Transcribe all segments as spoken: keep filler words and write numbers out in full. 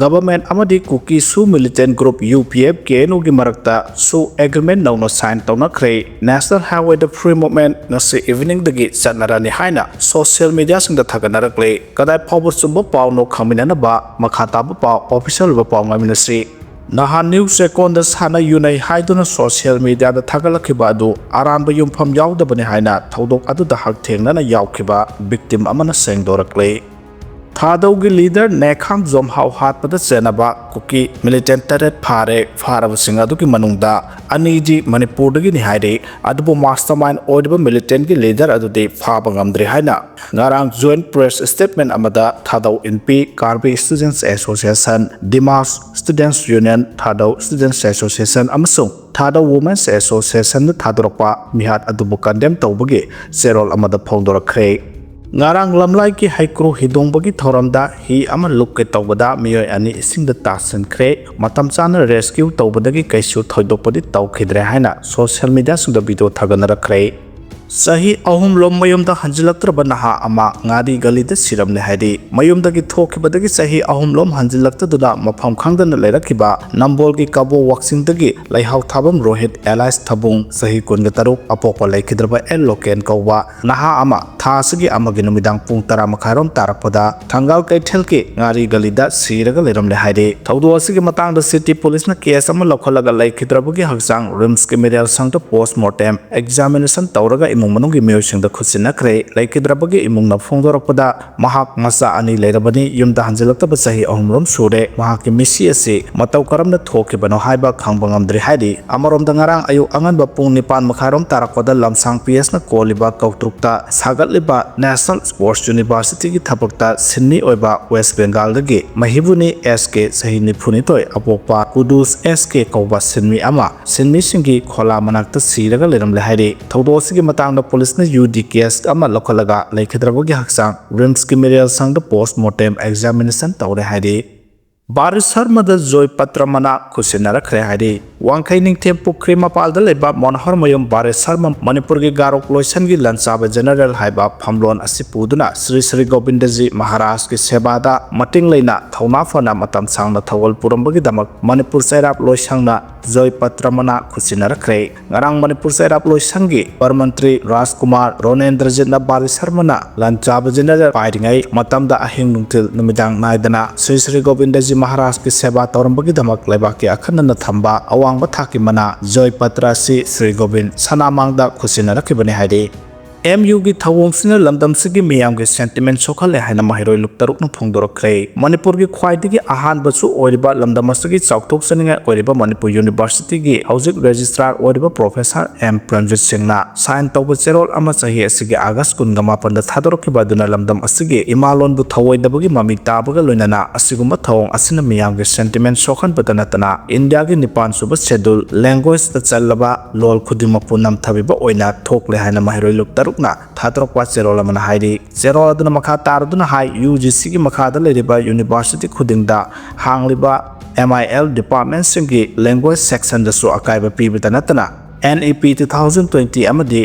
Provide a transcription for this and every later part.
Government ꯑꯃꯗꯤ ꯀꯨꯀꯤ ꯁꯨ militant group U P F K N O ꯒꯤ ꯃꯔꯛꯇ ꯁꯨ agreement ꯅꯧꯅ sign ꯇꯧꯅꯈ꯭ꯔꯦ꯫ National Highway ꯗ free movement ꯉꯁꯤ evening ꯗꯒꯤ ꯆꯠꯅꯔꯅꯤ ꯍꯥꯏꯅ social media ꯁꯤꯡꯗ ꯊꯥꯒꯠꯅꯔꯛꯂꯦ꯫ ꯀꯗꯥꯏ ꯐꯥꯎꯕ ꯆꯨꯝꯕ ꯄꯥꯎꯅꯣ ꯈꯪꯃꯤꯟꯅꯅꯕ ꯃꯈꯥ ꯇꯥꯕ ꯄꯥꯎ official ꯑꯣꯏꯕ ꯄꯥꯎ ꯉꯥꯏꯃꯤꯟꯅꯁꯤ꯫ ꯅꯍꯥꯟ news channel ꯗ ꯁꯥꯟꯅ ꯌꯨꯅꯩ ꯍꯥꯏꯗꯨꯅ social media ꯗ ꯊꯥꯒꯠꯂꯛꯈꯤꯕ ꯑꯗꯨ ꯑꯔꯥꯟꯕ ꯌꯨꯝꯐꯝ ꯌꯥꯎꯗꯕꯅꯤ ꯍꯥꯏꯅ ꯊꯧꯗꯣꯛ ꯑꯗꯨꯗ ꯍꯛꯊꯦꯡꯅꯅ ꯌꯥꯎꯈꯤꯕ victim ꯑꯃꯅ ꯁꯦꯡꯗꯣꯔꯛꯂꯦ꯫ ꯊꯥꯗꯧꯒꯤ leader ꯅꯦꯈꯥꯝ ꯖꯣꯝꯍꯥꯎ ꯍꯥꯠꯄꯗ ꯆꯦꯟꯅꯕ ꯀꯨꯀꯤ militant ꯇꯔꯦꯠ ꯐꯥꯔꯦ꯫ ꯐꯥꯔꯕꯁꯤꯡ ꯑꯗꯨꯒꯤ ꯃꯅꯨꯡꯗ ꯑꯅꯤꯗꯤ ꯃꯅꯤꯄꯨꯔꯗꯒꯤꯅꯤ ꯍꯥꯏꯔꯤ꯫ ꯑꯗꯨꯕꯨ mastermind ꯑꯣꯏꯔꯤꯕ militant ꯀꯤ leader ꯑꯗꯨꯗꯤ ꯐꯥꯕ ꯉꯝꯗ꯭ꯔꯤ ꯍꯥꯏꯅ ꯉꯔꯥꯡ joint press statement ꯑꯃꯗ ꯊꯥꯗꯧ ꯏꯟꯄꯤ, Karbi Students Association, Dimash Students Union, Thadou Students Association ꯑꯃꯁꯨꯡ Thadou Women's Association ꯅ ꯊꯥꯗꯣꯔꯛꯄ ꯃꯤꯍꯥꯠ ꯑꯗꯨꯕꯨ condemn ꯇꯧꯕꯒꯤ ꯆꯦꯔꯣꯜ ꯑꯃꯗ ꯐꯣꯡꯗꯣꯔꯛꯈ꯭ꯔꯦ꯫ ꯉꯔꯥꯡ ꯂꯝꯂꯥꯏꯒꯤ ꯍꯩꯀ꯭ꯔꯨ ꯍꯤꯗꯣꯡꯕꯒꯤ ꯊꯧꯔꯝꯗ ꯍꯤ ꯑꯃ ꯂꯨꯞꯀꯦ ꯇꯧꯕꯗ ꯃꯤꯑꯣꯏ ꯑꯅꯤ ꯏꯁꯤꯡꯗ ꯇꯥꯁꯤꯟꯈ꯭ꯔꯦ꯫ ꯃꯇꯝ ꯆꯥꯅ rescue ꯇꯧꯕꯗꯒꯤ ꯀꯩꯁꯨ ꯊꯣꯏꯗꯣꯛꯄꯗꯤ ꯇꯧꯈꯤꯗ꯭ꯔꯦ ꯍꯥꯏꯅ social media ꯁꯤꯡꯗ video ꯊꯥꯒꯠꯅꯔꯛꯈ꯭ꯔꯦ꯫ ꯆꯍꯤ ꯑꯍꯨꯝ ꯂꯣꯝ ꯃꯌꯨꯝꯗ ꯍꯟꯖꯤꯜꯂꯛꯇ꯭ꯔꯕ ꯅꯍꯥ ꯑꯃ ꯉꯥꯔꯤ ꯒꯂꯤꯗ ꯁꯤꯔꯝꯂꯦ ꯍꯥꯏꯔꯤ꯫ ꯃꯌꯨꯝꯗꯒꯤ ꯊꯣꯛꯈꯤꯕꯗꯒꯤ ꯆꯍꯤ ꯑꯍꯨꯝ ꯂꯣꯝ ꯍꯟꯖꯤꯜꯂꯛꯇꯗꯨꯅ ꯃꯐꯝ ꯈꯪꯗꯅ ꯂꯩꯔꯛꯈꯤꯕ ꯅꯝꯕꯣꯜꯒꯤ ꯀꯕꯣ ꯋꯥꯛꯆꯤꯡꯗꯒꯤ ꯂꯩꯍꯥꯎ ꯊꯥꯕꯝ ꯔꯣꯍꯤꯠ alias ꯊꯕꯨꯡ, ꯆꯍꯤ ꯀꯨꯟꯒ ꯇꯔꯨꯛ, ꯑꯄꯣꯛꯄ ꯂꯩꯈꯤꯗ꯭ꯔꯕ ꯑꯦꯜ ꯂꯣꯀꯦꯟ ꯀꯧꯕ ꯅꯍꯥ ꯑꯃ ꯊꯥ ꯑꯁꯤꯒꯤ ꯑꯃꯒꯤ ꯅꯨꯃꯤꯗꯥꯡ ꯄꯨꯡ ꯇꯔꯥ ꯃꯈꯥꯏꯔꯣꯝ ꯇꯥꯔꯛꯄꯗ ꯊꯪꯒꯥꯜ ꯀꯩꯊꯦꯜꯒꯤ ꯉꯥꯔꯤ ꯒꯂꯤꯗ ꯁꯤꯔꯒ ꯂꯩꯔꯝꯂꯦ ꯍꯥꯏꯔꯤ꯫ ꯊꯧꯗꯣꯛ ꯑꯁꯤꯒꯤ ꯃꯇꯥꯡꯗ city police ꯅ case ꯑꯃ ꯂꯧꯈꯠꯂꯒ ꯂꯩꯈꯤꯗ꯭ꯔꯕꯒꯤ ꯍꯛꯆꯥꯡ ꯔꯤꯝꯁꯀꯤ ꯃꯤꯔꯦꯜ ꯁꯪꯗ post mortem examination ꯇꯧꯔꯒ ꯏꯃꯨꯡ ꯃꯅꯨꯡꯒꯤ ꯃꯤꯑꯣꯏꯁꯤꯡꯗ ꯈꯨꯠꯁꯤꯟꯅꯈ꯭ꯔꯦ꯫ ꯂꯩꯈꯤꯗ꯭ꯔꯕꯒꯤ ꯏꯃꯨꯡꯅ ꯐꯣꯡꯗꯣꯔꯛꯄꯗ, ꯃꯍꯥꯛ ꯃꯆꯥ ꯑꯅꯤ ꯂꯩꯔꯕꯅꯤ꯫ ꯌꯨꯝꯗ ꯍꯟꯖꯤꯜꯂꯛꯇꯕ ꯆꯍꯤ ꯑꯍꯨꯝ ꯔꯣꯝ ꯁꯨꯔꯦ꯫ ꯃꯍꯥꯛꯀꯤ ꯃꯤꯁꯤ ꯑꯁꯤ ꯃꯇꯧ ꯀꯔꯝꯅ ꯊꯣꯛꯈꯤꯕꯅꯣ ꯍꯥꯏꯕ ꯈꯪꯕ ꯉꯝꯗ꯭ꯔꯤ ꯍꯥꯏꯔꯤ꯫ ꯑꯃꯔꯣꯝꯗ, ꯉꯔꯥꯡ ꯑꯌꯨꯛ ꯑꯉꯟꯕ ꯄꯨꯡ ꯅꯤꯄꯥꯟ ꯃꯈꯥꯏꯔꯣꯝ ꯇꯥꯔꯛꯄꯗ ꯂꯝꯁꯥꯡ P S ꯅ ꯀꯣꯜꯂꯤꯕ ꯀꯧꯇ꯭ꯔꯨꯛꯇ ꯁꯥꯒꯠꯂꯤꯕ National Sports University ꯒꯤ ꯊꯕꯛꯇ ꯁꯤꯟꯃꯤ ꯑꯣꯏꯕ West Bengal ꯗꯒꯤ ꯃꯍꯤꯕꯨꯅꯤ S K, ꯆꯍꯤ ꯅꯤꯐꯨ ꯅꯤꯊꯣꯏ, ꯑꯄꯣꯛꯄ ꯀꯨꯗꯨꯁ S K ꯀꯧꯕ ꯁꯤꯟꯃꯤ ꯑꯃ ꯁꯤꯟꯃꯤꯁꯤꯡꯒꯤ ꯈꯣꯂꯥ ꯃꯅꯥꯛꯇ ꯁꯤꯔꯒ ꯂꯩꯔꯝꯂꯦ ꯍꯥꯏꯔꯤ꯫ ꯊꯧꯗꯣꯛ ꯑꯁꯤꯒꯤ ꯃꯇꯥꯡꯗ ꯄꯨꯂꯤꯁꯅ U D case ꯑꯃ ꯂꯧꯈꯠꯂꯒ ꯂꯩꯈꯤꯗ꯭ꯔꯕꯒꯤ ꯍꯛꯆꯥꯡ ꯔꯤꯝꯁꯀꯤ ꯃꯤꯔꯦꯜ ꯁꯪꯗ post mortem examination ꯇꯧꯔꯦ ꯍꯥꯏꯔꯤ꯫ ꯕꯥꯔꯤ ꯁꯔꯃꯗ ꯖꯣꯏ ꯄꯇ꯭ꯔ ꯃꯅꯥ ꯈꯨꯠꯁꯤꯟꯅꯔꯛꯈ꯭ꯔꯦ ꯍꯥꯏꯔꯤ꯫ ꯋꯥꯡꯈꯩ ꯅꯤꯡꯊꯦꯝ ꯄꯨꯈ꯭ꯔꯤ ꯃꯄꯥꯜꯗ ꯂꯩꯕ ꯃꯣꯅꯣꯍꯔꯃꯌꯨꯝ ꯕꯥꯔꯤ ꯁꯔꯃ ꯃꯅꯤꯄꯨꯔꯒꯤ ꯒꯥꯔꯣꯛ ꯂꯣꯏꯁꯪꯒꯤ ꯂꯟꯆꯥꯕ ꯖꯦꯅꯦꯔꯦꯜ ꯍꯥꯏꯕ ꯐꯝꯂꯣꯟ ꯑꯁꯤ ꯄꯨꯗꯨꯅ ꯁ꯭ꯔꯤ ꯁ꯭ꯔꯤ ꯒꯣꯕꯤꯟꯗꯖꯤ ꯃꯍꯥꯔꯥꯖꯀꯤ ꯁꯦꯕꯥꯗ ꯃꯇꯤꯡ ꯂꯩꯅ ꯊꯧꯅꯥ ꯐꯅ ꯃꯇꯝ ꯁꯥꯡꯅ ꯊꯧꯒꯜ ꯄꯨꯔꯝꯕꯒꯤꯗꯃꯛ ꯃꯅꯤꯄꯨꯔ ꯆꯩꯔꯥꯛ ꯂꯣꯏꯁꯪꯅ ꯖꯣꯏ ꯄꯇ꯭ꯔ ꯃꯅꯥ ꯈꯨꯠꯁꯤꯟꯅꯔꯛꯈ꯭ꯔꯦ꯫ ꯉꯔꯥꯡ ꯃꯅꯤꯄꯨꯔ ꯆꯩꯔꯥꯛ ꯂꯣꯏꯁꯪꯒꯤ ꯑꯄꯔ ꯃꯟꯇ꯭ꯔꯤ ꯔꯥꯖꯀꯨꯃꯥꯔ ꯔꯣꯅꯦꯟꯗ꯭ꯔꯖꯤꯠꯅ ꯕꯥꯔꯤ ꯁꯔꯃꯅ ꯂꯟꯆꯥꯕ ꯖꯦꯅꯦꯔꯦꯜ ꯄꯥꯏꯔꯤꯉꯩ ꯃꯇꯝꯗ ꯑꯍꯤꯡ ꯅꯨꯡꯊꯤꯜ ꯅꯨꯃꯤꯗꯥꯡ ꯅꯥꯏꯗꯅ ꯁ꯭ꯔꯤ ꯁ꯭ꯔꯤ ꯒꯣꯕꯤꯟꯗꯖꯤ ꯃꯍꯥꯔꯥꯖꯀꯤ ꯁꯦꯕꯥ ꯇꯧꯔꯝꯕꯒꯤꯗꯃꯛ ꯂꯩꯕꯥꯛꯀꯤ ꯑꯈꯟꯅꯅ ꯊꯝꯕ ꯑꯋꯥꯡꯕ ꯊꯥꯛꯀꯤ ꯃꯅꯥ ꯖꯣꯏ ꯄꯇ꯭ꯔ ꯑꯁꯤ ꯁ꯭ꯔꯤ ꯒꯣꯕꯤꯟ ꯁꯅꯥꯃꯥꯡꯗ ꯈꯨꯠꯁꯤꯟꯅꯔꯛꯈꯤꯕꯅꯤ ꯍꯥꯏꯔꯤ꯫ ꯑꯦꯝ ꯌꯨꯒꯤ ꯊꯧꯑꯣꯡꯁꯤꯅ ꯂꯝꯗꯝꯁꯤꯒꯤ ꯃꯤꯌꯥꯝꯒꯤ ꯁꯦꯟꯇꯤꯃꯦꯟ ꯁꯣꯛꯍꯜꯂꯦ ꯍꯥꯏꯅ ꯃꯍꯩꯔꯣꯏ ꯂꯨꯞ ꯇꯔꯨꯛꯅ ꯐꯣꯡꯗꯣꯔꯛꯈ꯭ꯔꯦ꯫ ꯃꯅꯤꯄꯨꯔꯒꯤ ꯈ꯭ꯋꯥꯏꯗꯒꯤ ꯑꯍꯥꯟꯕꯁꯨ ꯑꯣꯏꯔꯤꯕ ꯂꯝꯗꯝ ꯑꯁꯤꯒꯤ ꯆꯥꯎꯊꯣꯛꯆꯅꯤꯡꯉꯥꯏ ꯑꯣꯏꯔꯤꯕ ꯃꯅꯤꯄꯨꯔ ꯌꯨꯅꯤꯚꯔꯁꯤꯇꯤꯒꯤ ꯍꯧꯖꯤꯛ ꯔꯦꯖꯤꯁꯇ꯭ꯔꯥꯔ ꯑꯣꯏꯔꯤꯕ ꯄ꯭ꯔꯣꯐꯦꯁꯔ ꯑꯦꯝ ꯄ꯭ꯔꯦꯝꯖꯤꯠ ꯁꯤꯡꯅ ꯁꯥꯏꯟ ꯇꯧꯕ ꯆꯦꯔꯣꯜ ꯑꯃ ꯆꯍꯤ ꯑꯁꯤꯒꯤ ꯑꯥꯒꯁ ꯀꯨꯟꯒ ꯃꯥꯄꯟꯗ ꯊꯥꯗꯣꯔꯛꯈꯤꯕ ꯑꯗꯨꯅ ꯂꯝꯗꯝ ꯑꯁꯤꯒꯤ ꯏꯃꯥꯂꯣꯟꯕꯨ ꯊꯧꯑꯣꯏꯗꯕꯒꯤ ꯃꯃꯤ ꯇꯥꯕꯒ ꯂꯣꯏꯅꯅ ꯑꯁꯤꯒꯨꯝꯕ ꯊꯧꯑꯣꯡ ꯑꯁꯤꯅ ꯃꯤꯌꯥꯝꯒꯤ ꯁꯦꯟꯇꯤꯃꯦꯟ ꯁꯣꯛꯍꯟꯕꯇ ꯅꯠꯇꯅ ꯏꯟꯗꯤꯌꯥꯒꯤ ꯅꯤꯄꯥꯟ ꯁꯨꯕ ꯁꯦꯗꯨꯜ ꯂꯦꯡꯒ꯭ꯋꯦꯖꯇ ꯆꯜꯂꯕ ꯂꯣꯜ ꯈꯨꯗꯤꯡꯃꯛꯄꯨ ꯅꯝꯊꯕꯤꯕ ꯑꯣꯏꯅ ꯊꯣꯛꯂꯦ ꯍꯥꯏꯅ ꯃꯍꯩꯔꯣꯏ ꯂꯨꯞ ꯇꯔꯨꯛꯅ ꯊꯥꯗꯣꯔꯛꯄ ꯆꯦꯔꯣꯜ ꯑꯃꯅ ꯍꯥꯏꯔꯤ꯫ ꯆꯦꯔꯣꯜ ꯑꯗꯨꯅ ꯃꯈꯥ ꯇꯥꯔꯗꯨꯅ ꯍꯥꯏ, ꯌꯨ ꯖꯤ ꯁꯤꯒꯤ ꯃꯈꯥꯗ ꯂꯩꯔꯤꯕ ꯌꯨꯅꯤꯚꯔꯁꯤꯇꯤ ꯈꯨꯗꯤꯡꯗ ꯍꯥꯡꯂꯤꯕ ꯑꯦꯝ ꯑꯥꯏ ꯑꯦꯜ ꯗꯤꯄꯥꯔꯠꯃꯦꯟꯁꯤꯡꯒꯤ ꯂꯦꯡꯒ꯭ꯋꯦꯖ ꯁꯦꯛꯁꯟꯗꯁꯨ ꯑꯀꯥꯏꯕ ꯄꯤꯕꯇ ꯅꯠꯇꯅ ꯑꯦꯟ ꯏ ꯄꯤ two thousand twenty ꯑꯃꯗꯤ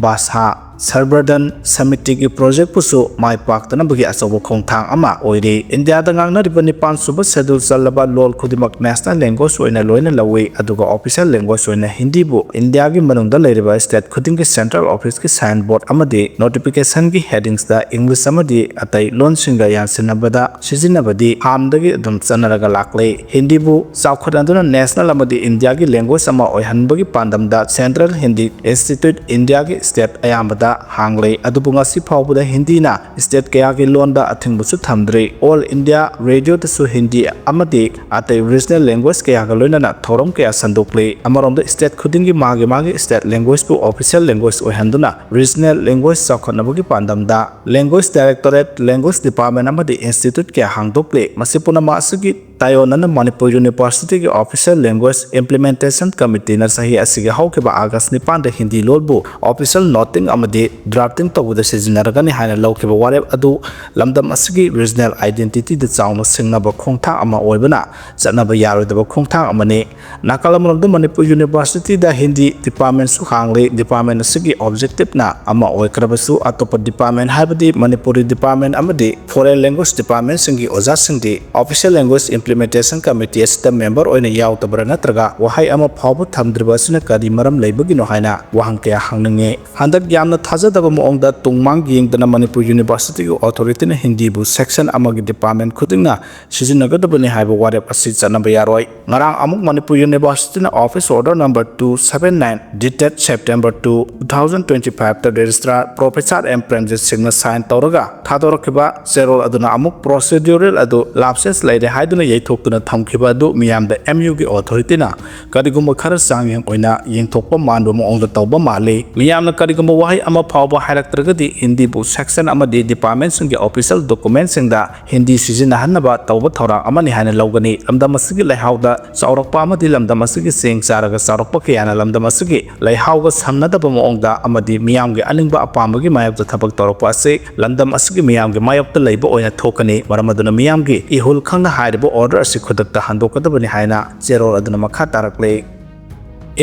ꯚꯥꯁꯥ ꯁꯔꯕꯔꯗꯟ ꯁꯃꯤꯇꯤꯒꯤ ꯄ꯭ꯔꯣꯖꯦꯛꯄꯨꯁꯨ ꯃꯥꯏ ꯄꯥꯛꯇꯅꯕꯒꯤ ꯑꯆꯧꯕ ꯈꯣꯡꯊꯥꯡ ꯑꯃ ꯑꯣꯏꯔꯤ꯫ ꯏꯟꯗꯤꯌꯥꯗ ꯉꯥꯡꯅꯔꯤꯕ ꯅꯤꯄꯥꯟ ꯁꯨꯕ ꯁꯦꯗꯨꯜ ꯆꯜꯂꯕ ꯂꯣꯜ ꯈꯨꯗꯤꯡꯃꯛ ꯅꯦꯁꯅꯦꯜ ꯂꯦꯡꯒ꯭ꯋꯦꯖ ꯑꯣꯏꯅ ꯂꯣꯏꯅ ꯂꯧꯏ, ꯑꯗꯨꯒ ꯑꯣꯐꯤꯁꯤꯌꯦꯜ ꯂꯦꯡꯒ꯭ꯋꯦꯖ ꯑꯣꯏꯅ ꯍꯤꯟꯗꯤꯕꯨ ꯏꯟꯗꯤꯌꯥꯒꯤ ꯃꯅꯨꯡꯗ ꯂꯩꯔꯤꯕ ꯁ꯭ꯇꯦꯠ ꯈꯨꯗꯤꯡꯒꯤ ꯁꯦꯟꯇ꯭ꯔꯦꯜ ꯑꯣꯐꯤꯁꯀꯤ ꯁꯥꯏꯟ ꯕꯣꯔꯗ ꯑꯃꯗꯤ ꯅꯣꯇꯤꯐꯤꯀꯦꯁꯟꯒꯤ ꯍꯦꯗꯤꯡꯁꯇ ꯏꯪꯂꯤꯁ ꯑꯃꯗꯤ ꯑꯇꯩ ꯂꯣꯟꯁꯤꯡꯒ ꯌꯥꯟꯁꯤꯟꯅꯕꯗ ꯁꯤꯖꯤꯟꯅꯕꯗꯤ ꯍꯥꯟꯅꯗꯒꯤ ꯑꯗꯨꯝ ꯆꯠꯅꯔꯒ ꯂꯥꯛꯂꯦ꯫ ꯍꯤꯟꯗꯤꯕꯨ ꯆꯥꯎꯈꯠꯍꯟꯗꯨꯅ ꯅꯦꯁꯅꯦꯜ ꯑꯃꯗꯤ ꯏꯟꯗꯤꯌꯥꯒꯤ ꯂꯦꯡꯒ꯭ꯋꯦꯖ ꯑꯃ ꯑꯣꯏꯍꯟꯕꯒꯤ ꯄꯥꯟꯗꯝꯗ ꯁꯦꯟꯇ꯭ꯔꯦꯜ ꯍꯤꯟꯗꯤ ꯏꯟꯁꯇꯤꯇ꯭ꯌꯨꯠ ꯏꯟꯗꯤꯌꯥꯒꯤ ꯁ꯭ꯇꯦꯠ ꯑꯌꯥꯝꯕꯗ ꯍꯥꯡꯂꯦ꯫ ꯑꯗꯨꯕꯨ ꯉꯁꯤ ꯐꯥꯎꯕꯗ ꯍꯤꯟꯗꯤꯅ ꯁ꯭ꯇꯦꯠ ꯀꯌꯥꯒꯤ ꯂꯣꯟꯗ ꯑꯊꯤꯡꯕꯁꯨ ꯊꯝꯗ꯭ꯔꯤ꯫ ꯑꯣꯜ ꯏꯟꯗꯤꯌꯥ ꯔꯦꯗꯤꯑꯣꯗꯁꯨ ꯍꯤꯟꯗꯤ ꯑꯃꯗꯤ ꯑꯇꯩ ꯔꯤꯖꯅꯦꯜ ꯂꯦꯡꯒ꯭ꯋꯦꯖ ꯀꯌꯥꯒ ꯂꯣꯏꯅꯅ ꯊꯧꯔꯝ ꯀꯌꯥ ꯁꯟꯗꯣꯛꯂꯤ꯫ ꯑꯃꯔꯣꯝꯗ ꯁ꯭ꯇꯦꯠ ꯈꯨꯗꯤꯡꯒꯤ ꯃꯥꯒꯤ ꯃꯥꯒꯤ ꯁ꯭ꯇꯦꯠ ꯂꯦꯡꯒ꯭ꯋꯦꯖꯄꯨ ꯑꯣꯐꯤꯁꯤꯌꯦꯜ ꯂꯦꯡꯒ꯭ꯋꯦꯖ ꯑꯣꯏꯍꯟꯗꯨꯅ ꯔꯤꯖꯅꯦꯜ ꯂꯦꯡꯒ꯭ꯋꯦꯖ ꯆꯥꯎꯈꯠꯅꯕꯒꯤ ꯄꯥꯟꯗꯝꯗ ꯂꯦꯡꯒ꯭ꯋꯦꯖ ꯗꯥꯏꯔꯦꯛꯇꯣꯔꯦꯠ, ꯂꯦꯡꯒ꯭ꯋꯦꯖ ꯗꯤꯄꯥꯔꯠꯃꯦꯟ ꯑꯃꯗꯤ ꯏꯟꯁꯇꯤꯇ꯭ꯌꯨꯠ ꯀꯌꯥ ꯍꯥꯡꯗꯣꯛꯂꯤ꯫ ꯃꯁꯤ ꯄꯨꯝꯅꯃꯛ ꯑꯁꯤꯒꯤ ꯇꯥꯏꯑꯣꯟꯅꯅ ꯃꯅꯤꯄꯨꯔ ꯌꯨꯅꯤꯚꯔꯁꯤꯇꯤꯒꯤ Official Language Implementation Committeeꯅ ꯆꯍꯤ ꯑꯁꯤꯒꯤ ꯍꯧꯈꯤꯕ ꯑꯥꯒꯁ ꯅꯤꯄꯥꯟꯗ ꯍꯤꯟꯗꯤ ꯂꯣꯜꯕꯨ official noting ꯑꯃꯗꯤ drafting ꯇꯧꯕꯗ ꯁꯤꯖꯤꯟꯅꯔꯒꯅꯤ ꯍꯥꯏꯅ ꯂꯧꯈꯤꯕ ꯋꯥꯔꯦꯞ ꯑꯗꯨ ꯂꯝꯗꯝ ꯑꯁꯤꯒꯤ regional identityꯗ ꯆꯥꯎꯅ ꯁꯤꯡꯅꯕ ꯈꯣꯡꯊꯥꯡ ꯑꯃ ꯑꯣꯏꯕꯅ ꯆꯠꯅꯕ ꯌꯥꯔꯣꯏꯗꯕ ꯈꯣꯡꯊꯥꯡ ꯑꯃꯅꯤ꯫ ꯅꯥꯀꯜ ꯑꯃꯔꯣꯝꯗ ꯃꯅꯤꯄꯨꯔ ꯌꯨꯅꯤꯚꯔꯁꯤꯇꯤꯗ ꯍꯤꯟꯗꯤ departmentꯁꯨ ꯍꯥꯡꯂꯤ꯫ Department ꯑꯁꯤꯒꯤ objectiveꯅ ꯑꯃ ꯑꯣꯏꯈ꯭ꯔꯕꯁꯨ, ꯑꯇꯣꯞꯄ department ꯍꯥꯏꯕꯗꯤ ꯃꯅꯤꯄꯨꯔꯤ department ꯑꯃꯗꯤ foreign language departmentꯁꯤꯡꯒꯤ ꯑꯣꯖꯥꯁꯤꯡꯗꯤ Official Language Implementation Committee ꯑꯁꯤꯗ member ꯑꯣꯏꯅ ꯌꯥꯎꯗꯕ꯭ꯔꯥ ꯅꯠꯇ꯭ꯔꯒ ꯋꯥꯍꯩ ꯑꯃ ꯐꯥꯎꯕ ꯊꯝꯗ꯭ꯔꯤꯕ ꯑꯁꯤꯅ ꯀꯔꯤ ꯃꯔꯝ ꯂꯩꯕꯒꯤꯅꯣ ꯍꯥꯏꯅ ꯋꯥꯍꯪ ꯀꯌꯥ ꯍꯪꯅꯤꯡꯉꯤ꯫ ꯍꯟꯗꯛ ꯌꯥꯝꯅ ꯊꯥꯖꯗꯕ ꯃꯑꯣꯡꯗ ꯇꯨꯡ ꯃꯥꯡ ꯌꯦꯡꯗꯅ ꯃꯅꯤꯄꯨꯔ ꯌꯨꯅꯤꯚꯔꯁꯤꯇꯤꯒꯤ authorityꯅ ꯍꯤꯟꯗꯤꯕꯨ section ꯑꯃꯒꯤ department ꯈꯨꯗꯤꯡꯅ ꯁꯤꯖꯤꯟꯅꯒꯗꯕꯅꯤ ꯍꯥꯏꯕ ꯋꯥꯔꯦꯞ ꯑꯁꯤ ꯆꯠꯅꯕ ꯌꯥꯔꯣꯏ꯫ ꯉꯔꯥꯡ ꯑꯃꯨꯛ Manipur ꯌꯨꯅꯤꯚꯔꯁꯤꯇꯤꯅ Office Order number two seven nine dated September two, two thousand twenty fiveꯇ Registrar Professor M Premjit ꯁꯤꯡꯅ sign ꯇꯧꯔꯒ ꯊꯥꯗꯣꯔꯛꯈꯤꯕ ꯆꯦꯔꯣꯜ ꯑꯗꯨꯅ ꯑꯃꯨꯛ procedural ꯑꯗꯨ lapses ꯂꯩꯔꯦ ꯍꯥꯏꯗꯨꯅ ꯌꯩꯊꯣꯛꯇꯨꯅ ꯊꯝꯈꯤꯕ ꯑꯗꯨ ꯃꯤꯌꯥꯝꯗ MUꯒꯤ authorityꯅ ꯀꯔꯤꯒꯨꯝꯕ ꯈꯔ ꯆꯥꯡꯌꯦꯡ ꯑꯣꯏꯅ ꯌꯦꯡꯊꯣꯛꯄ ꯃꯥꯟꯕ ꯃꯑꯣꯡꯗ ꯇꯧꯕ ꯃꯥꯜꯂꯤ꯫ ꯃꯤꯌꯥꯝꯅ ꯀꯔꯤꯒꯨꯝꯕ ꯋꯥꯍꯩ ꯑꯃ ꯐꯥꯎꯕ ꯍꯥꯏꯔꯛꯇ꯭ꯔꯒꯗꯤ ꯍꯤꯟꯗꯤꯕꯨ section ꯑꯃꯗꯤ departmentꯁꯤꯡꯒꯤ official documentꯁꯤꯡꯗ ꯍꯤꯟꯗꯤ ꯁꯤꯖꯤꯟꯅꯍꯟꯅꯕ ꯇꯧꯕ ꯊꯧꯔꯥꯡ ꯑꯃꯅꯤ ꯍꯥꯏꯅ ꯂꯧꯒꯅꯤ꯫ ꯂꯝꯗꯝ ꯑꯁꯤꯒꯤ ꯂꯩꯍꯥꯎꯗ ꯆꯥꯎꯔꯛꯄ ꯑꯃꯗꯤ ꯂꯝꯗꯝ ꯑꯁꯤꯒꯤ ꯆꯦꯡ ꯆꯥꯔꯒ ꯆꯥꯎꯔꯛꯄ ꯀꯌꯥꯅ ꯂꯝꯗꯝ ꯑꯁꯤꯒꯤ ꯂꯩꯍꯥꯎꯒ ꯁꯝꯅꯗꯕ ꯃꯑꯣꯡꯗ ꯑꯃꯗꯤ ꯃꯤꯌꯥꯝꯒꯤ ꯑꯅꯤꯡꯕ ꯑꯄꯥꯝꯕꯒꯤ ꯃꯥꯌꯣꯛꯇ ꯊꯕꯛ ꯇꯧꯔꯛꯄ ꯑꯁꯤ ꯂꯝꯗꯝ ꯑꯁꯤꯒꯤ ꯃꯤꯌꯥꯝꯒꯤ ꯃꯥꯌꯣꯛꯇ ꯂꯩꯕ ꯑꯣꯏꯅ ꯊꯣꯛꯀꯅꯤ꯫ ꯃꯔꯝ ꯑꯗꯨꯅ ꯃꯤꯌꯥꯝꯒꯤ ꯏꯍꯨꯜ ꯈꯪꯅ ꯍꯥꯏꯔꯤꯕ order ꯑꯁꯤ ꯈꯨꯗꯛꯇ ꯍꯟꯗꯣꯛꯀꯗꯕꯅꯤ ꯍꯥꯏꯅ ꯆꯦꯔꯣꯜ ꯑꯗꯨꯅ ꯃꯈꯥ ꯇꯥꯔꯛꯂꯤ꯫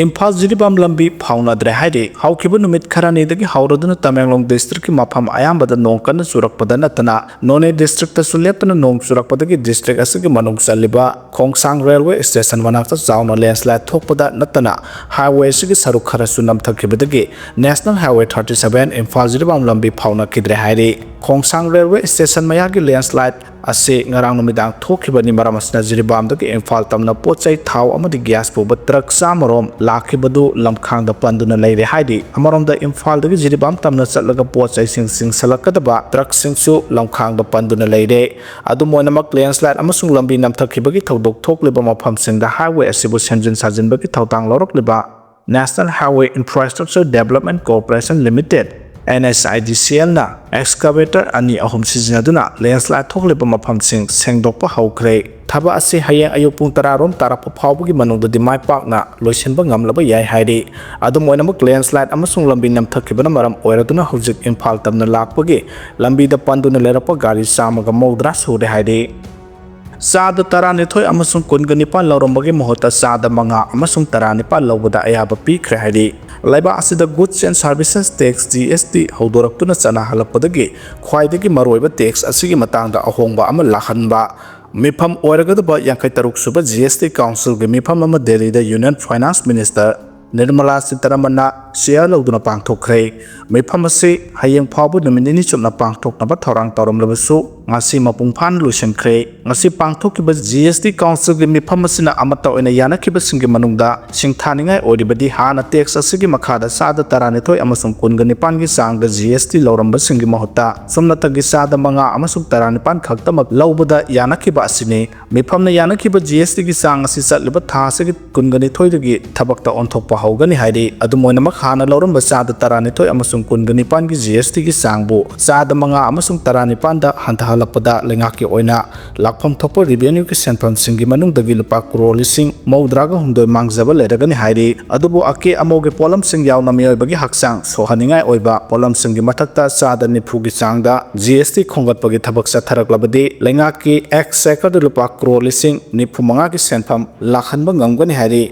ꯏꯝꯐꯥꯜ ꯖꯤꯔꯤꯕꯥꯝ ꯂꯝꯕꯤ ꯐꯥꯎꯅꯗ꯭ꯔꯦ ꯍꯥꯏꯔꯤ꯫ ꯍꯧꯈꯤꯕ ꯅꯨꯃꯤꯠ ꯈꯔꯅꯤꯗꯒꯤ ꯍꯧꯔꯗꯨꯅ ꯇꯃꯦꯡꯂꯣꯡ districtꯀꯤ ꯃꯐꯝ ꯑꯌꯥꯝꯕꯗ ꯅꯣꯡ ꯀꯟꯅ ꯆꯨꯔꯛꯄꯗ ꯅꯠꯇꯅ ꯅꯣꯅꯦ districtꯇꯁꯨ ꯂꯦꯞꯇꯅ ꯅꯣꯡ ꯆꯨꯔꯛꯄꯗꯒꯤ district ꯑꯁꯤꯒꯤ ꯃꯅꯨꯡ ꯆꯜꯂꯤꯕ ꯈꯣꯡꯁꯥꯡ railway station ꯃꯅꯥꯛꯇ ꯆꯥꯎꯅ landslide ꯊꯣꯛꯄꯗ ꯅꯠꯇꯅ highway ꯑꯁꯤꯒꯤ ꯁꯔꯨꯛ ꯈꯔꯁꯨ ꯅꯝꯊꯈꯤꯕꯗꯒꯤ National Highway thirty seven Imphal Jiribam ꯂꯝꯕꯤ ꯐꯥꯎꯅꯈꯤꯗ꯭ꯔꯦ ꯍꯥꯏꯔꯤ꯫ ꯈꯣꯡꯁꯥꯡ railway station ꯃꯌꯥꯒꯤ landslide ꯑꯁꯤ ꯉꯔꯥꯡ ꯅꯨꯃꯤꯗꯥꯡ ꯊꯣꯛꯈꯤꯕꯅꯤ꯫ ꯃꯔꯝ ꯑꯁꯤꯅ ꯖꯤꯔꯤꯕꯥꯝꯗꯒꯤ ꯏꯝꯐꯥꯜ ꯇꯝꯅ ꯄꯣꯠ ꯆꯩ ꯊꯥꯎ ꯑꯃꯗꯤ gas ꯄꯨꯕ truck ꯆꯥꯝꯃꯔꯣꯝ ꯂꯥꯛꯈꯤꯕꯗꯨ ꯂꯝꯈꯥꯡꯗ ꯄꯟꯗꯨꯅ ꯂꯩꯔꯦ ꯍꯥꯏꯔꯤ꯫ ꯑꯃꯔꯣꯝꯗ ꯏꯝꯐꯥꯜꯗꯒꯤ ꯖꯤꯔꯤꯕꯥꯝ ꯇꯝꯅ ꯆꯠꯂꯒ ꯄꯣꯠ ꯆꯩꯁꯤꯡ ꯆꯤꯡꯁꯤꯜꯂꯛꯀꯗꯕ truckꯁꯤꯡꯁꯨ ꯂꯝꯈꯥꯡꯗ ꯄꯟꯗꯨꯅ ꯂꯩꯔꯦ꯫ ꯑꯗꯨꯝ ꯑꯣꯏꯅꯃꯛ, landslide ꯑꯃꯁꯨꯡ ꯂꯝꯕꯤ ꯅꯝꯊꯈꯤꯕꯒꯤ ꯊꯧꯗꯣꯛ ꯊꯣꯛꯂꯤꯕ ꯃꯐꯝꯁꯤꯡꯗ highway ꯑꯁꯤꯕꯨ ꯁꯦꯝꯖꯤꯟ ꯁꯥꯖꯤꯟꯕꯒꯤ ꯊꯧꯗꯥꯡ ꯂꯧꯔꯛꯂꯤꯕ National Highway Infrastructure Development Corporation Limited, N H I D C ꯑꯦꯜꯅ excavator ꯑꯅꯤ ꯑꯍꯨꯝ ꯁꯤꯖꯤꯟꯅꯗꯨꯅ landslide ꯊꯣꯛꯂꯤꯕ ꯃꯐꯝꯁꯤꯡ ꯁꯦꯡꯗꯣꯛꯄ ꯍꯧꯈ꯭ꯔꯦ꯫ ꯊꯕꯛ ꯑꯁꯤ ꯍꯌꯦꯡ ꯑꯌꯨꯛ ꯄꯨꯡ ꯇꯔꯥ ꯔꯣꯝ ꯇꯥꯔꯛꯄ ꯐꯥꯎꯕꯒꯤ ꯃꯅꯨꯡꯗꯗꯤ ꯃꯥꯏ ꯄꯥꯛꯅ ꯂꯣꯏꯁꯤꯟꯕ ꯉꯝꯂꯕ ꯌꯥꯏ ꯍꯥꯏꯔꯤ꯫ ꯑꯗꯨꯝ ꯑꯣꯏꯅꯃꯛ, landslide ꯑꯃꯁꯨꯡ ꯂꯝꯕꯤ ꯅꯝꯊꯈꯤꯕꯅ ꯃꯔꯝ ꯑꯣꯏꯔꯗꯨꯅ ꯍꯧꯖꯤꯛ ꯏꯝꯐꯥꯜ ꯇꯝꯅ ꯂꯥꯛꯄꯒꯤ ꯂꯝꯕꯤꯗ ꯄꯟꯗꯨꯅ ꯂꯩꯔꯛꯄ ꯒꯥꯔꯤ ꯆꯥꯝꯃꯒ ꯃꯧꯗ꯭ꯔꯥ ꯁꯨꯔꯦ ꯍꯥꯏꯔꯤ꯫ ꯆꯥꯗ ꯇꯔꯥꯅꯤꯊꯣꯏ ꯑꯃꯁꯨꯡ ꯀꯨꯟꯒ ꯅꯤꯄꯥꯟ ꯂꯧꯔꯝꯕꯒꯤ ꯃꯍꯨꯠꯇ ꯆꯥꯗ ꯃꯉꯥ ꯑꯃꯁꯨꯡ ꯇꯔꯥꯅꯤꯄꯥꯟ ꯂꯧꯕꯗ ꯑꯌꯥꯕ ꯄꯤꯈ꯭ꯔꯦ ꯍꯥꯏꯔꯤ꯫ ꯂꯩꯕꯥꯛ ꯑꯁꯤꯗ Goods and Services Tax, G S T, ꯍꯧꯗꯣꯔꯛꯇꯨꯅ ꯆꯠꯅꯍꯜꯂꯛꯄꯗꯒꯤ ꯈ꯭ꯋꯥꯏꯗꯒꯤ ꯃꯔꯨꯑꯣꯏꯕ tax ꯑꯁꯤꯒꯤ ꯃꯇꯥꯡꯗ ꯑꯍꯣꯡꯕ ꯑꯃ ꯂꯥꯛꯍꯟꯕ ꯃꯤꯐꯝ ꯑꯣꯏꯔꯒꯗꯕ ꯌꯥꯡꯈꯩ ꯇꯔꯨꯛ ꯁꯨꯕ G S T Councilꯒꯤ ꯃꯤꯐꯝ ꯑꯃ ꯗꯦꯜꯂꯤꯗ Union Finance Minister Nirmala ꯁꯤꯇꯥꯔꯥꯃꯟꯅ chair ꯂꯧꯗꯨꯅ ꯄꯥꯡꯊꯣꯛꯈ꯭ꯔꯦ꯫ ꯃꯤꯐꯝ ꯑꯁꯤ ꯍꯌꯦꯡ ꯐꯥꯎꯕ ꯅꯨꯃꯤꯠ ꯅꯤꯅꯤ ꯆꯨꯞꯅ ꯄꯥꯡꯊꯣꯛꯅꯕ ꯊꯧꯔꯥꯡ ꯇꯧꯔꯝꯂꯕꯁꯨ, ꯉꯁꯤ ꯃꯄꯨꯡ ꯐꯥꯅ ꯂꯣꯏꯁꯤꯟꯈ꯭ꯔꯦ꯫ ꯉꯁꯤ ꯄꯥꯡꯊꯣꯛꯈꯤꯕ G S T Councilꯒꯤ ꯃꯤꯐꯝ ꯑꯁꯤꯅ ꯑꯃꯠꯇ ꯑꯣꯏꯅ ꯌꯥꯅꯈꯤꯕꯁꯤꯡꯒꯤ ꯃꯅꯨꯡꯗ ꯁꯤꯡꯊꯥꯅꯤꯡꯉꯥꯏ ꯑꯣꯏꯔꯤꯕꯗꯤ ꯍꯥꯟꯅ tax ꯑꯁꯤꯒꯤ ꯃꯈꯥꯗ ꯆꯥꯗ ꯇꯔꯥꯅꯤꯊꯣꯏ ꯑꯃꯁꯨꯡ ꯀꯨꯟꯒ ꯅꯤꯄꯥꯟꯒꯤ ꯆꯥꯡꯗ G S T ꯂꯧꯔꯝꯕꯁꯤꯡꯒꯤ ꯃꯍꯨꯠꯇ ꯁꯨꯞꯅꯇꯒꯤ ꯆꯥꯗ ꯃꯉꯥ ꯑꯃꯁꯨꯡ ꯇꯔꯥꯅꯤꯄꯥꯟ ꯈꯛꯇꯃꯛ ꯂꯧꯕꯗ ꯌꯥꯅꯈꯤꯕ ꯑꯁꯤꯅꯤ꯫ ꯃꯤꯐꯝꯅ ꯌꯥꯅꯈꯤꯕ G S Tꯒꯤ ꯆꯥꯡ ꯑꯁꯤ ꯆꯠꯂꯤꯕ ꯊꯥ ꯑꯁꯤꯒꯤ ꯀꯨꯟꯒ ꯅꯤꯊꯣꯏꯗꯒꯤ ꯊꯕꯛꯇ ꯑꯣꯟꯊꯣꯛꯄ ꯍꯧꯒꯅꯤ ꯍꯥꯏꯔꯤ꯫ ꯑꯗꯨꯝ ꯑꯣꯏꯅꯃꯛ, ꯍꯥꯟꯅ ꯂꯧꯔꯝꯕ ꯆꯥꯗ ꯇꯔꯥꯅꯤꯊꯣꯏ ꯑꯃꯁꯨꯡ ꯀꯨꯟꯒ ꯅꯤꯄꯥꯟꯒꯤ G S Tꯒꯤ ꯆꯥꯡꯕꯨ ꯆꯥꯗ ꯃꯉꯥ ꯑꯃꯁꯨꯡ ꯇꯔꯥꯅꯤꯄꯥꯟꯗ ꯍꯟꯊꯍꯜꯂꯛꯄꯗ ꯂꯩꯉꯥꯛꯀꯤ ꯑꯣꯏꯅ ꯂꯥꯛꯐꯝ ꯊꯣꯛꯄ revenueꯒꯤ ꯁꯦꯟꯐꯝꯁꯤꯡꯒꯤ ꯃꯅꯨꯡꯗꯒꯤ ꯂꯨꯄꯥ ꯀ꯭ꯔꯣꯔ ꯂꯤꯁꯤꯡ ꯃꯧꯗ꯭ꯔꯥꯒ ꯍꯨꯝꯗꯣꯏ ꯃꯥꯡꯖꯕ ꯂꯩꯔꯒꯅꯤ ꯍꯥꯏꯔꯤ꯫ ꯑꯗꯨꯕꯨ ꯑꯀꯦ ꯑꯃꯧꯒꯤ ꯄꯣꯠꯂꯝꯁꯤꯡ ꯌꯥꯎꯅ ꯃꯤꯑꯣꯏꯕꯒꯤ ꯍꯛꯆꯥꯡ ꯁꯣꯛꯍꯟꯅꯤꯡꯉꯥꯏ ꯑꯣꯏꯕ ꯄꯣꯠꯂꯝꯁꯤꯡꯒꯤ ꯃꯊꯛꯇ ꯆꯥꯗ ꯅꯤꯐꯨꯒꯤ ꯆꯥꯡꯗ G S T ꯈꯣꯝꯒꯠꯄꯒꯤ ꯊꯕꯛ ꯆꯠꯊꯔꯛꯂꯕꯗꯤ ꯂꯩꯉꯥꯛꯀꯤ exchequerꯗ ꯂꯨꯄꯥ ꯀ꯭ꯔꯣꯔ ꯂꯤꯁꯤꯡ ꯅꯤꯐꯨ ꯃꯉꯥꯒꯤ ꯁꯦꯟꯐꯝ ꯂꯥꯛꯍꯟꯕ ꯉꯝꯒꯅꯤ ꯍꯥꯏꯔꯤ꯫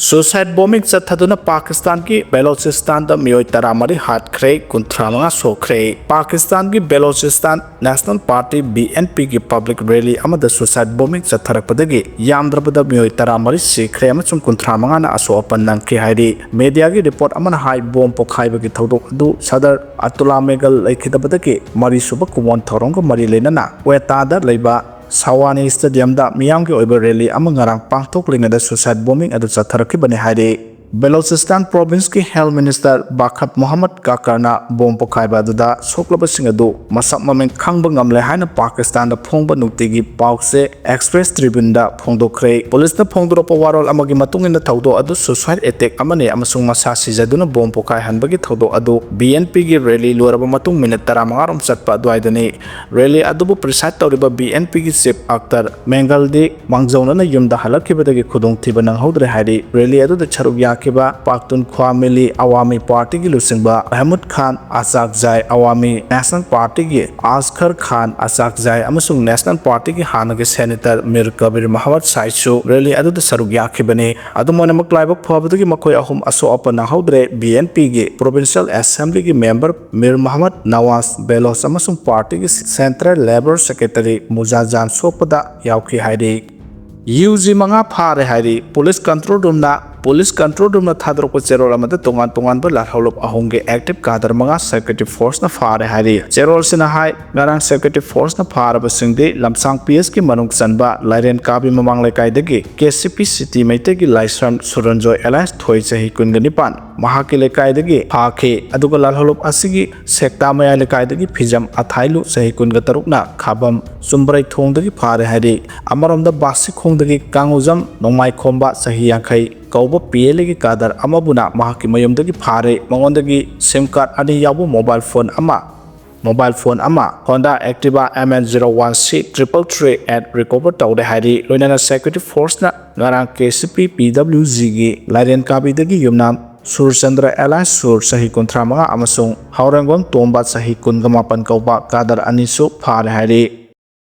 Suicide bombing ꯆꯠꯊꯗꯨꯅ ꯄꯥꯀꯤꯁꯇꯥꯟꯒꯤ ꯕꯦꯂꯣꯆꯤꯁꯇꯥꯟꯗ ꯃꯤꯑꯣꯏ ꯇꯔꯥꯃꯔꯤ ꯍꯥꯠꯈ꯭ꯔꯦ, ꯀꯨꯟꯊ꯭ꯔꯥ ꯃꯉꯥ ꯁꯣꯛꯈ꯭ꯔꯦ꯫ ꯄꯥꯀꯤꯁꯇꯥꯟꯒꯤ ꯕꯦꯂꯣꯆꯤꯁꯇꯥꯟ National Party, B N Pꯒꯤ public rally ꯑꯃꯗ suicide bombing ꯆꯠꯊꯔꯛꯄꯗꯒꯤ ꯌꯥꯝꯗ꯭ꯔꯕꯗ ꯃꯤꯑꯣꯏ ꯇꯔꯥꯃꯔꯤ ꯁꯤꯈ꯭ꯔꯦ ꯑꯃꯁꯨꯡ ꯀꯨꯟꯊ꯭ꯔꯥ ꯃꯉꯥꯅ ꯑꯁꯣꯛ ꯑꯄꯟ ꯅꯪꯈꯤ ꯍꯥꯏꯔꯤ꯫ Mediaꯒꯤ report ꯑꯃꯅ ꯍꯥꯏ, bomb ꯄꯣꯈꯥꯏꯕꯒꯤ ꯊꯧꯗꯣꯛ ꯑꯗꯨ ꯁꯗꯔ ꯑꯇꯨꯂꯥ ꯃꯦꯒꯜ ꯂꯩꯈꯤꯗꯕꯗꯒꯤ ꯃꯔꯤꯁꯨꯕ ꯀꯨꯃꯣꯟ ꯊꯧꯔꯝꯒ ꯃꯔꯤ ꯂꯩꯅꯅ ꯀ꯭ꯋꯦꯇꯥꯗ ꯂꯩꯕ ꯁꯋꯥꯅꯤ Stadiumꯗ ꯃꯤꯌꯥꯝꯒꯤ ꯑꯣꯏꯕ rally ꯑꯃ ꯉꯔꯥꯡ ꯄꯥꯡꯊꯣꯛꯂꯤꯉꯩꯗ suicide bombing ꯑꯗꯨ ꯆꯠꯊꯔꯛꯈꯤꯕꯅꯤ ꯍꯥꯏꯔꯤ꯫ ꯕꯦꯂꯣꯆꯤꯁꯇꯥꯟ ꯄ꯭ꯔꯣꯚꯤꯟꯁꯀꯤ ꯍꯦꯜꯊ ꯃꯤꯅꯤꯁꯇꯔ ꯕꯥꯈꯠ ꯃꯣꯍꯝꯃꯗ ꯀꯥꯀꯔꯅ ꯕꯣꯝ ꯄꯣꯈꯥꯏꯕ ꯑꯗꯨꯗ ꯁꯣꯛꯂꯕꯁꯤꯡ ꯑꯗꯨ ꯃꯁꯛ ꯃꯃꯤꯡ ꯈꯪꯕ ꯉꯝꯂꯦ ꯍꯥꯏꯅ ꯄꯥꯀꯤꯁꯇꯥꯟꯗ ꯐꯣꯡꯕ ꯅꯨꯡꯇꯤꯒꯤ ꯄꯥꯎꯆꯦ ꯑꯦꯛꯁꯄ꯭ꯔꯦꯁ ꯇ꯭ꯔꯤꯕ꯭ꯌꯨꯟꯗ ꯐꯣꯡꯗꯣꯛꯈ꯭ꯔꯦ꯫ ꯄꯨꯂꯤꯁꯅ ꯐꯣꯡꯗꯣꯔꯛꯄ ꯋꯥꯔꯣꯜ ꯑꯃꯒꯤ ꯃꯇꯨꯡ ꯏꯟꯅ ꯊꯧꯗꯣꯛ ꯑꯗꯨ ꯁꯨꯁꯥꯏꯗ ꯑꯦꯇꯦꯛ ꯑꯃꯅꯤ ꯑꯃꯁꯨꯡ ꯃꯁꯥ ꯁꯤꯖꯗꯨꯅ ꯕꯣꯝ ꯄꯣꯈꯥꯏꯍꯟꯕꯒꯤ ꯊꯧꯗꯣꯛ ꯑꯗꯨ ꯕꯤ ꯑꯦꯟ ꯄꯤꯒꯤ ꯔꯦꯂꯤ ꯂꯣꯏꯔꯕ ꯃꯇꯨꯡ ꯃꯤꯅꯤꯠ ꯇꯔꯥꯃꯉꯥ ꯔꯣꯝ ꯆꯠꯄ ꯑꯗꯨꯋꯥꯏꯗꯅꯤ꯫ ꯔꯦꯂꯤ ꯑꯗꯨꯕꯨ ꯄ꯭ꯔꯤꯁꯥꯏꯗ ꯇꯧꯔꯤꯕ ꯕꯤ ꯑꯦꯟ ꯄꯤꯒꯤ ꯆꯤꯐ ꯑꯛꯇꯔ ꯃꯦꯡꯒꯜꯗꯤ ꯃꯥꯡꯖꯧꯅꯅ ꯌꯨꯝꯗ ꯍꯜꯂꯛꯈꯤꯕꯗꯒꯤ ꯈꯨꯗꯣꯡꯊꯤꯕ ꯅꯪꯍꯧꯗ꯭ꯔꯦ ꯍꯥꯏꯔꯤ꯫ ꯔꯦꯂꯤ ꯑꯗꯨꯗ ꯁꯔꯨꯛ ꯌꯥꯈꯤꯕ ꯄꯥꯛꯇꯨꯟꯈ꯭ꯋꯥ ꯃꯤꯂꯤ ꯑꯋꯥꯃꯤ ꯄꯥꯔꯇꯤꯒꯤ ꯂꯨꯆꯤꯡꯕ ꯃꯍꯃꯨꯗ ꯈꯥꯟ ꯑꯆꯥꯛꯖꯥꯏ, ꯑꯋꯥꯃꯤ ꯅꯦꯁꯅꯦꯜ ꯄꯥꯔꯇꯤꯒꯤ ꯑꯁꯈꯔ ꯈꯥꯟ ꯑꯆꯥꯛꯖꯥꯏ ꯑꯃꯁꯨꯡ ꯅꯦꯁꯅꯦꯜ ꯄꯥꯔꯇꯤꯒꯤ ꯍꯥꯟꯅꯒꯤ ꯁꯦꯅꯦꯇꯔ ꯃꯤꯔ ꯀꯕꯤꯔ ꯃꯍꯃꯗ ꯁꯥꯏꯗꯁꯨ ꯔꯦꯂꯤ ꯑꯗꯨꯗ ꯁꯔꯨꯛ ꯌꯥꯈꯤꯕꯅꯤ꯫ ꯑꯗꯨꯝ ꯑꯣꯏꯅꯃꯛ, ꯂꯥꯏꯕꯛ ꯐꯕꯗꯒꯤ ꯃꯈꯣꯏ ꯑꯍꯨꯝ ꯑꯁꯣꯛ ꯑꯄꯟ ꯅꯪꯍꯧꯗ꯭ꯔꯦ꯫ ꯕꯤ ꯑꯦꯟ ꯄꯤꯒꯤ ꯄ꯭ꯔꯣꯚꯤꯟꯁꯤꯌꯦꯜ ꯑꯦꯁꯦꯝꯕ꯭ꯂꯤꯒꯤ ꯃꯦꯝꯕꯔ ꯃꯤꯔ ꯃꯍꯃꯗ ꯅꯋꯥꯖ ꯕꯦꯂꯣꯁ ꯑꯃꯁꯨꯡ ꯄꯥꯔꯇꯤꯒꯤ ꯁꯦꯟꯇ꯭ꯔꯦꯜ ꯂꯦꯕꯔ ꯁꯦꯀ꯭ꯔꯦꯇꯔꯤ ꯃꯨꯖꯥꯖꯥꯟ ꯁꯣꯛꯄꯗ ꯌꯥꯎꯈꯤ ꯍꯥꯏꯔꯤ꯫ ꯌꯨ ꯖꯤ ꯃꯉꯥ ꯐꯥꯔꯦ ꯍꯥꯏꯔꯤ꯫ ꯄꯨꯂꯤꯁ ꯀꯟꯇ꯭ꯔꯣꯜ ꯔꯨꯝꯅ, ꯄꯨꯂꯤꯁ ꯀꯟꯇ꯭ꯔꯣꯜ ꯔꯨꯝꯅ ꯊꯥꯗꯣꯔꯛꯄ ꯆꯦꯔꯣꯜ ꯑꯃꯗ ꯇꯣꯉꯥꯟ ꯇꯣꯉꯥꯟꯕ ꯂꯥꯜꯍꯧꯂꯨꯞ ꯑꯍꯨꯝꯒꯤ ꯑꯦꯛꯇꯤꯚ ꯀꯥꯗꯔ ꯃꯉꯥ ꯁꯦꯀ꯭ꯌꯨꯔꯤꯇꯤ ꯐꯣꯔꯁꯅ ꯐꯥꯔꯦ ꯍꯥꯏꯔꯤ꯫ ꯆꯦꯔꯣꯜꯁꯤꯅ ꯍꯥꯏ, ꯉꯔꯥꯡ ꯁꯦꯀ꯭ꯌꯨꯔꯤꯇꯤ ꯐꯣꯔꯁꯅ ꯐꯥꯔꯕꯁꯤꯡꯗꯤ ꯂꯝꯁꯥꯡ ꯄꯤ ꯑꯦꯁꯀꯤ ꯃꯅꯨꯡ ꯆꯟꯕ ꯂꯥꯏꯔꯦꯟ ꯀꯥꯕꯤ ꯃꯃꯥꯡ ꯂꯩꯀꯥꯏꯗꯒꯤ ꯀꯦ ꯁꯤ ꯄꯤ ꯁꯤꯇꯤ ꯃꯩꯇꯩꯒꯤ ꯂꯥꯏꯁ꯭ꯔꯝ ꯁꯨꯔꯟꯖꯣꯏ ꯑꯦꯂꯥꯏꯁ ꯊꯣꯏ, ꯆꯍꯤ ꯀꯨꯟꯒ ꯅꯤꯄꯥꯟ, ꯃꯍꯥꯛꯀꯤ ꯂꯩꯀꯥꯏꯗꯒꯤ ꯐꯥꯈꯤ꯫ ꯑꯗꯨꯒ ꯂꯥꯜꯍꯧꯂꯨꯞ ꯑꯁꯤꯒꯤ ꯁꯦꯛꯇꯥ ꯃꯌꯥꯏ ꯂꯩꯀꯥꯏꯗꯒꯤ ꯐꯤꯖꯝ ꯑꯊꯥꯏꯂꯨ, ꯆꯍꯤ ꯀꯨꯟꯒ ꯇꯔꯨꯛꯅ ꯈꯥꯕꯝ ꯆꯨꯝꯕ꯭ꯔꯩꯊꯣꯡꯗꯒꯤ ꯐꯥꯔꯦ ꯍꯥꯏꯔꯤ꯫ ꯑꯃꯔꯣꯝꯗ ꯕꯥꯁꯤꯈꯣꯡꯗꯒꯤ ꯀꯥꯡꯉꯨꯖꯝ ꯅꯣꯡꯃꯥꯏꯈꯣꯝꯕ, ꯆꯍꯤ ꯌꯥꯡꯈꯩ, ꯀꯧꯕ ꯄꯤ ꯑꯦꯜ ꯑꯦꯒꯤ ꯀꯥꯗꯔ ꯑꯃꯕꯨꯅ ꯃꯍꯥꯛꯀꯤ ꯃꯌꯨꯝꯗꯒꯤ ꯐꯥꯔꯦ꯫ ꯃꯉꯣꯟꯗꯒꯤ ꯁꯤꯝ ꯀꯥꯔꯗ ꯑꯅꯤ ꯌꯥꯎꯕ ꯃꯣꯕꯥꯏꯜ ꯐꯣꯟ ꯑꯃ, ꯃꯣꯕꯥꯏꯜ ꯐꯣꯟ ꯑꯃ, Honda Activa M N zero one C triple three eight recover ꯇꯧꯔꯦ ꯍꯥꯏꯔꯤ꯫ ꯂꯣꯏꯅꯅ ꯁꯦꯀ꯭ꯌꯨꯔꯤꯇꯤ ꯐꯣꯔꯁꯅ ꯉꯔꯥꯡ ꯀꯦ ꯁꯤ ꯄꯤ ꯄꯤ ꯗꯕ꯭ꯂꯤꯎ ꯖꯤꯒꯤ ꯂꯥꯏꯔꯦꯟ ꯀꯥꯕꯤꯗꯒꯤ ꯌꯨꯝꯅꯥꯝ ꯁꯨꯔꯆꯟꯗ꯭ꯔ ꯑꯦꯂꯥꯏꯁ ꯁꯨꯔ, ꯆꯍꯤ ꯀꯨꯟꯊ꯭ꯔꯥ ꯃꯉꯥ, ꯑꯃꯁꯨꯡ ꯍꯥꯎꯔꯦꯡꯕꯝ ꯇꯣꯝꯕ, ꯆꯍꯤ ꯀꯨꯟꯒ ꯃꯥꯄꯟ ꯀꯧꯕ ꯀꯥꯗꯔ ꯑꯅꯤꯁꯨ ꯐꯥꯔꯦ ꯍꯥꯏꯔꯤ꯫